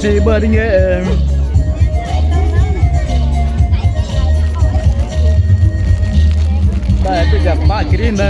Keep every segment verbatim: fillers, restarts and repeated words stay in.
Chima ningẽxma. Ba, epega paxcüri na.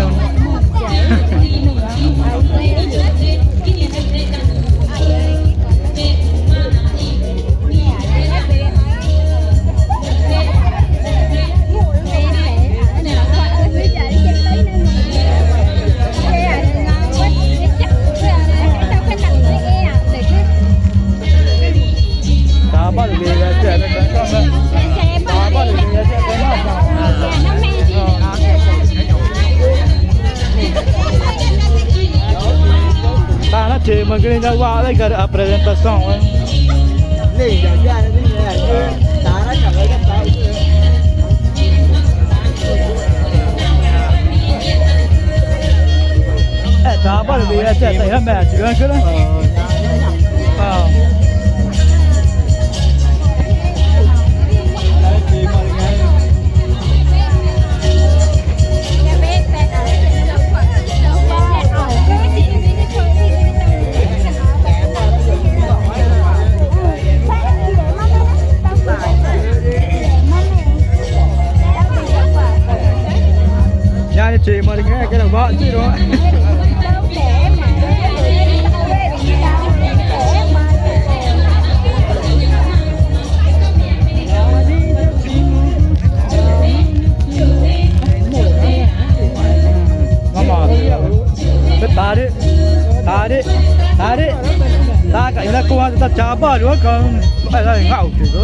Tá na tema que ainda guarda, cara, a apresentação, né? Eh, tá, bora ver, essa, essa aí remete, viu, né? Ah. Ñaã chima ningẽxma, quero bate, não. Tarĩ, tarĩ, tarĩ. Taca ira cuwa ta chaba ruaca. Ngau tigo.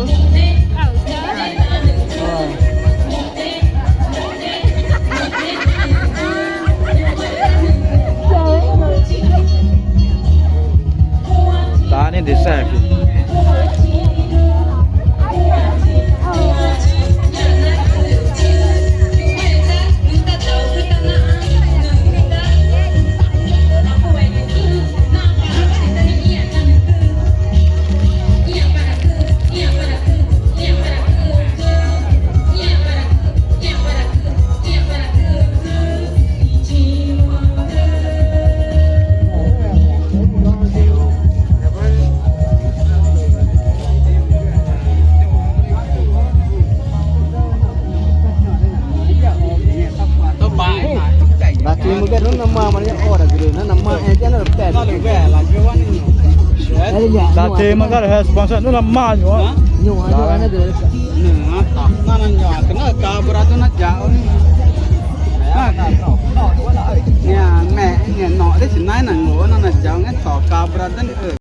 Tani de sec. Bati mujer no nama mana ora gre na nama ella na pet. Bati mujer responsa no nama yo. No, no, no, no, no, cabra na jao ni. Ya, me, no, de si nai na ngo na na jao nge to cabra na.